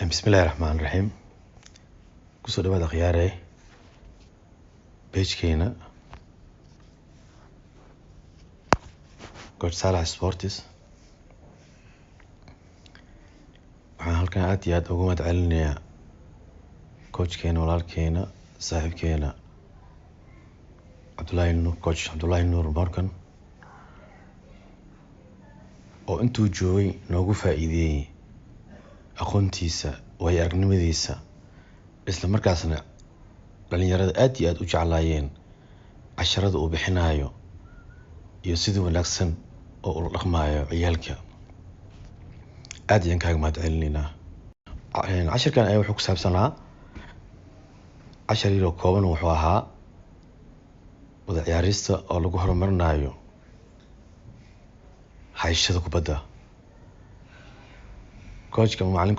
Bismillahi raxmaan raxiim. Kusoo dhawaada akhyaare page-keena Coach Saalax Sports. Waxaan halkan aad iyo aad ugu mahad celinayaa coachkeena, walaalkeena, saaxiibkeena Cabdullaahi Nuur, Coach Cabdullaahi Nuur Morgan, oo intuu joogay noogu faa'iideeyey aqoontiisa, waayo aragnimadiisa, isla markaasna dhalinyarada aad iyo aad u jeclaayeen casharada uu bixinayo iyo sida wanaagsan oo ula dhaqmayo ciyaalka. Aad ayaan kaaga mahad celinaynaa. Cashirkan ayaa wuxuu ku saabsanaa cashar yaroo kooban. Wuxuu ahaa wada ciyaarista oo lagu horumarinayo hayshada kubadda. Coachka ama macalinka.